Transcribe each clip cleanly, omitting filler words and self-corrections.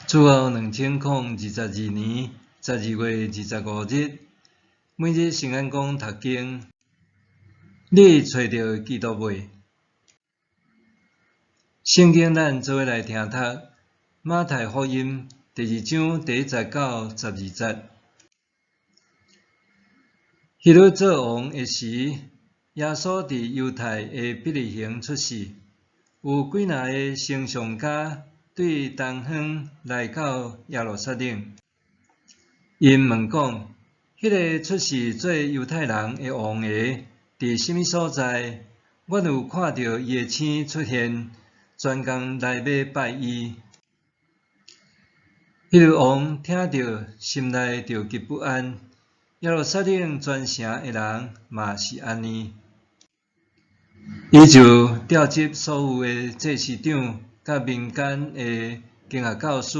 主後2022年12月25日，每日聖安講讀經，你揣著基督未？聖經咱做伙來聽讀馬太福音第二章第一節到十二節。希律做王的時，耶穌佇猶太的伯利恆出世，有幾若个星象家對東方來到耶路撒冷，𪜶問講：彼个出世做猶太人的王的，佇啥物所在？阮有看著伊的星出現，專工來欲拜伊。希律王聽著，心內就極不安。耶路撒冷全城的人嘛是按呢。伊就召集所有的祭司長佮民間的經學教師，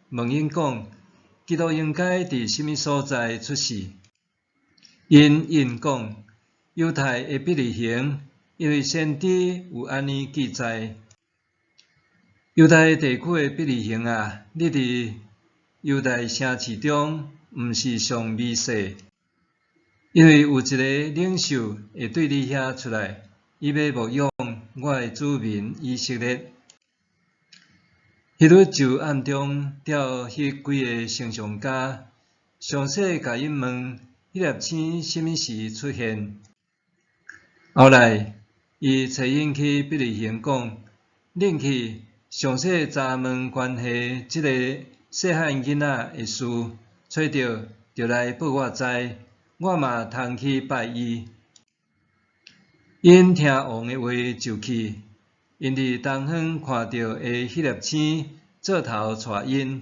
問𪜶講：基督應該佇啥物所在出世？𪜶應講：猶太的伯利恆，因為先知有按呢記載：猶太地區的伯利恆啊，你佇猶大城市中毋是上微細，因為有一个領袖會對你遐出來，伊欲牧養我的子民以色列。希律就暗中調彼幾个星象家，詳細共𪜶問彼粒星啥物時出現。後來，伊差𪜶去伯利恆講：恁去詳細查問關係這个細漢囡仔的事，揣著就來報我知，我嘛通去拜伊。𪜶聽王的話就去，𪜶佇東方看著的彼粒星，做頭帶𪜶，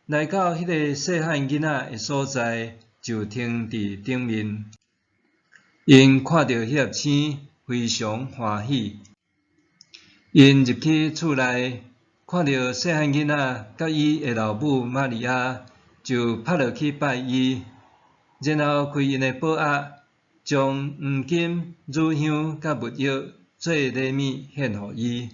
來到彼个細漢囡仔的所在，就停佇頂面。𪜶看著彼粒星，非常歡喜。𪜶入去厝內，看著細漢囡仔佮伊的老母瑪利亞，就趴落去拜伊，然後開𪜶的寶盒，將黃金、乳香佮沒藥做禮物獻予伊。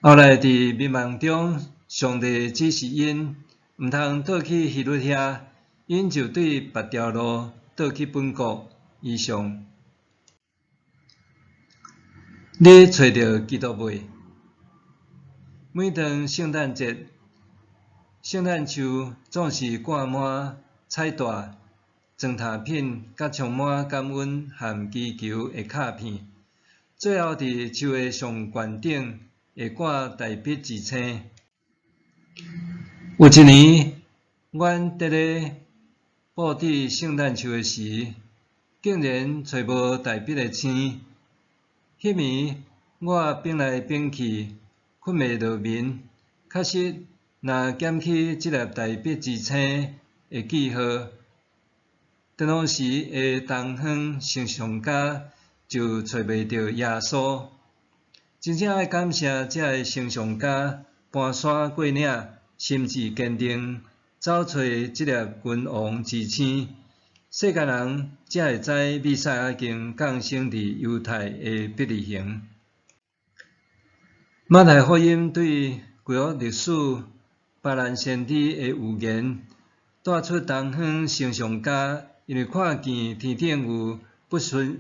後來佇迷夢中，上帝指示𪜶，毋通倒去希律遐，𪜶就對別條路倒去本國。以上。你揣著基督未？每當聖誕節，聖誕樹總是掛滿彩帶、裝塔片，佮充滿感恩和祈求的卡片。最後，佇樹的上懸頂會掛大筆之星。有一年，阮佇咧布置聖誕樹的時，竟然揣無大筆的星。彼暝我反來反去，睏袂落眠。確實，若減去這粒大筆之星的記號，當時的東方星象家就揣袂著耶穌。真正愛感謝這个星象家盤山過嶺，心志堅定，走揣這粒君王之星，世間人才會知彌賽亞已經降生佇猶太的伯利恆。馬太福音對舊約歷史巴蘭先知的預言，帶出東方星象家因為看見天頂有不尋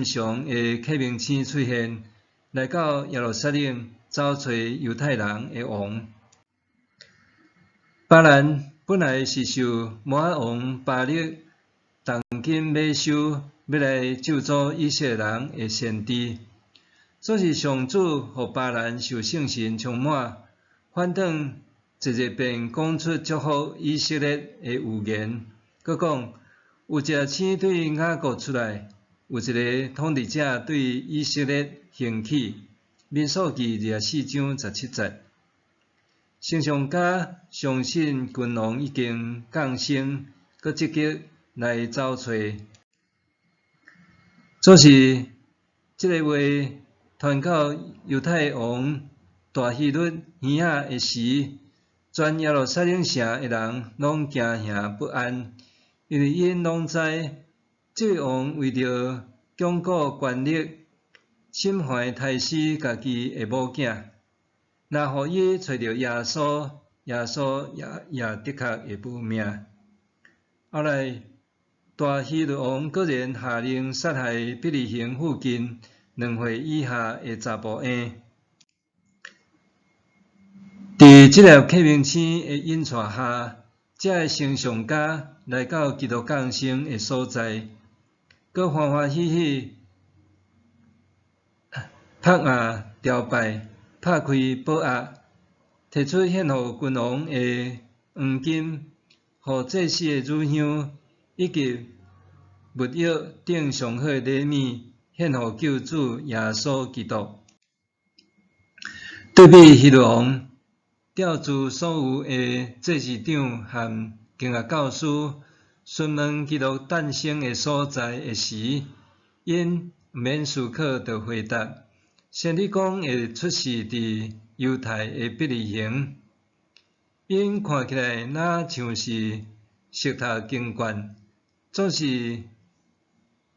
常的啟明星出現，來到耶路撒冷走揣猶太人的王。巴蘭本來是受摩押王巴力重金買收，欲來咒詛以色列人的先知。總是上主予巴蘭受聖神充滿，反轉一日便講出祝福以色列的預言，閣講有一粒星對雅各出來，有一个統治者對以色列興起。民數記24章17節。星象家相信君王已經降生，閣積極來走揣。總是這个話傳到猶太王大希律耳仔的時，全耶路撒冷城的人攏驚惶不安，因為𪜶攏知，這个王為著鞏固權力，審煩刣死家己的某囝。若予伊揣著耶穌，耶穌也也的確會無命。後來，大希律王閣然下令殺害伯利恆附近2歲以下的查埔嬰。佇這粒啟明星的引帶下，遮的星象家來到基督降生的所在，閣歡歡喜喜拍案朝拜，拍開寶盒，提出獻予君王的黃金、予祭司的乳香，以及沒藥等上好的禮物，獻予救主耶穌基督。對比希律王調集所有的祭司長和經學教師，詢問基督誕生的所在的時，𪜶毋免思考就回答：先知講會出世佇猶太的伯利恆。𪜶看起來若像是熟讀經卷，總是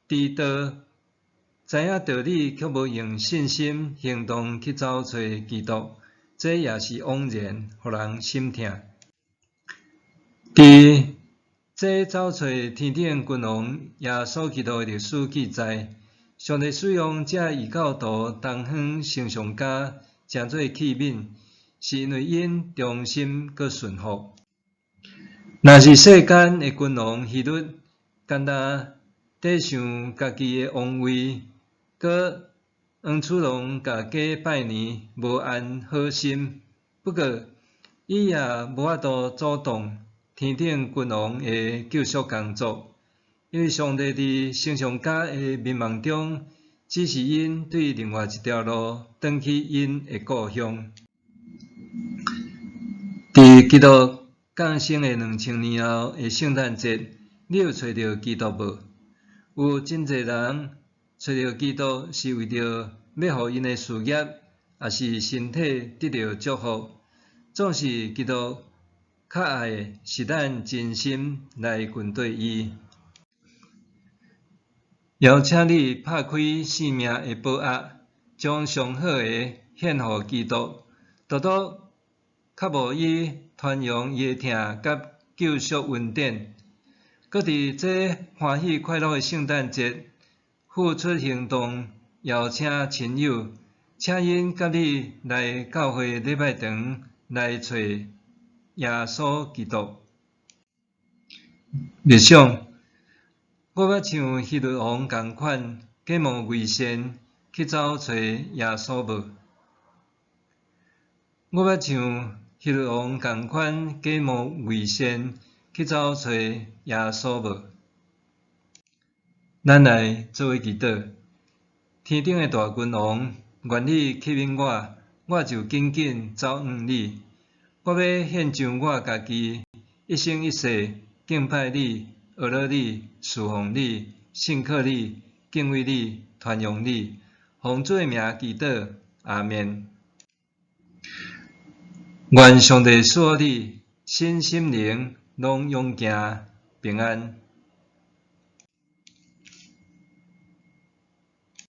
知道知影道理，卻無用信心行動去走揣基督，這也是枉然，予人心疼。佇這走揣天頂君王耶穌基督的歷史記載，上帝使用這異教徒東方星象家成做器皿，是因為𪜶忠心閣順服。若是世間的君王希律，干焦咧想家己的王位，閣黃鼠狼共雞拜年，無安好心。不過，伊也無法度阻擋天頂君王的救贖工作，因為上帝佇星象家的眠夢中，指示𪜶對另外一條路，轉去𪜶的故鄉。佇基督降生的2000年後的聖誕節，你有揣著基督無？有真濟人揣著基督是為著欲予𪜶的事業，抑是身體得著祝福。總是基督較愛的是咱真心來跟綴伊。邀請你拍開生命的寶盒，將上好的獻予基督，獨獨渴慕伊傳揚伊的疼佮救贖恩典。閣佇這歡喜快樂的聖誕節，付出行動，邀請親友，請𪜶佮你來教會禮拜堂來揣耶穌基督。默想，我捌像希律王仝款，假冒偽善去走揣耶穌無？我捌像希律王仝款，假冒偽善去走揣耶穌無？咱來做伙祈禱。天頂的大君王，願你吸引我，我就緊緊走向你。我欲獻上我家己，一生一世敬拜你、學樂你、事奉你、信靠你、敬畏你、傳揚你。奉主的名祈禱，阿們。願上帝賜福你，身心靈攏勇健平安。